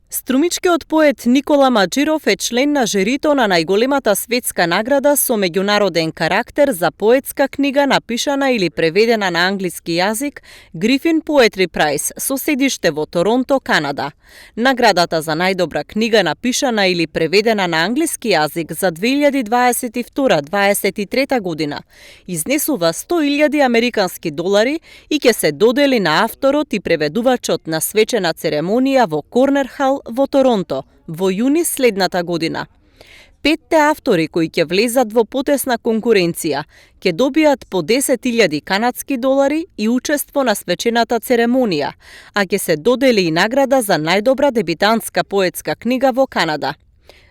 Струмичкиот поет Никола Маџиров е член на жирито на најголемата светска награда со меѓународен карактер за поетска книга напишана или преведена на англиски јазик Griffin Poetry Prize со седиште во Торонто, Канада. Наградата за најдобра книга напишана или преведена на англиски јазик за 2022-2023 година изнесува $100,000 американски долари и ќе се додели на авторот и преведувачот на свечена церемонија во Корнер Хал во Торонто во јуни следната година. 5 автори кои ќе влезат во потесна конкуренција ќе добијат по $10,000 канадски долари и учество на свечената церемонија, а ќе се додели и награда за најдобра дебитантска поетска книга во Канада.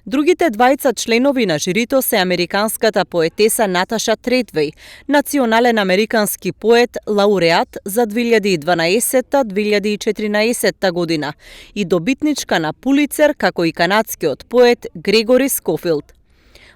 Другите двајца членови на жирито се американската поетеса Наташа Третвеј, национален американски поет лауреат за 2012-2014 година и добитничка на Пулицер, како и канадскиот поет Грегори Скофилд.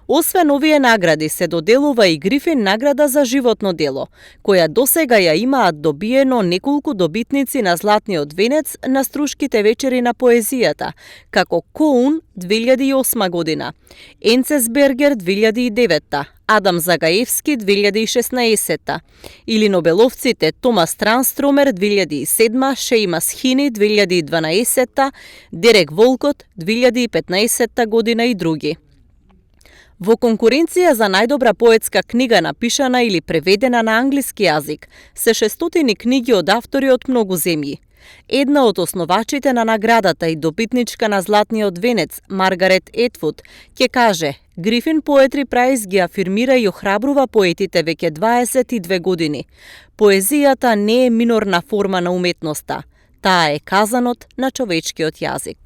Освен овие награди се доделува и Грифин награда за животно дело, која досега ја имаат добиено неколку добитници на Златниот венец на Струшките вечери на поезијата, како Коун 2008 година, Енцесбергер 2009, Адам Загаевски 2016 или Нобеловците Томас Трансстромер 2007, Шејмас Хини 2012, Дерек Волкот 2015 година и други. Во конкуренција за најдобра поетска книга напишана или преведена на англиски јазик се 600 книги од автори од многу земји. Една од основачите на наградата и добитничка на Златниот венец, Маргарет Етвуд, ќе каже: Griffin Poetry Prize ги афирмира и охрабрува поетите веќе 22 години. Поезијата не е минорна форма на уметноста, таа е казанот на човечкиот јазик.